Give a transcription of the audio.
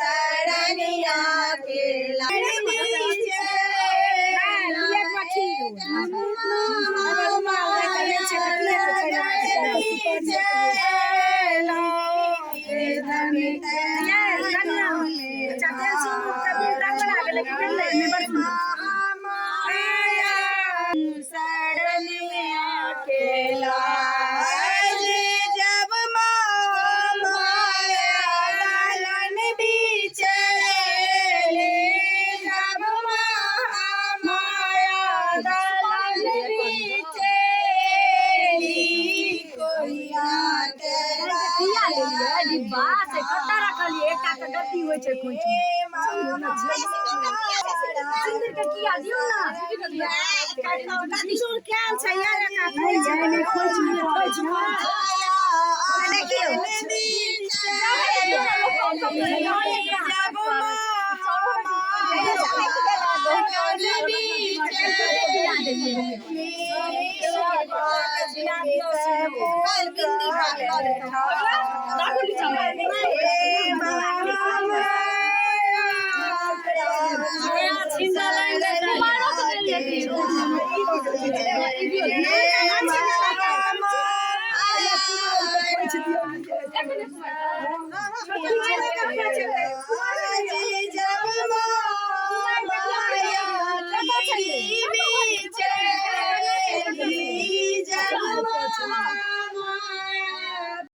शरणिया के शरणिया के लाज जब माया लालन बीचेले जब माया दलन बीचेली कोइया किया लेलियै डिब्बा से कतऽ रखलियै? एकटा के गति होइ छै खोंइछ मे। सिन्दूर के किया दियौ ना। सिन्दूर कैल छै यार। नहि छै, नहि खोंइछ मे, खोंइछ मे। देखियौ।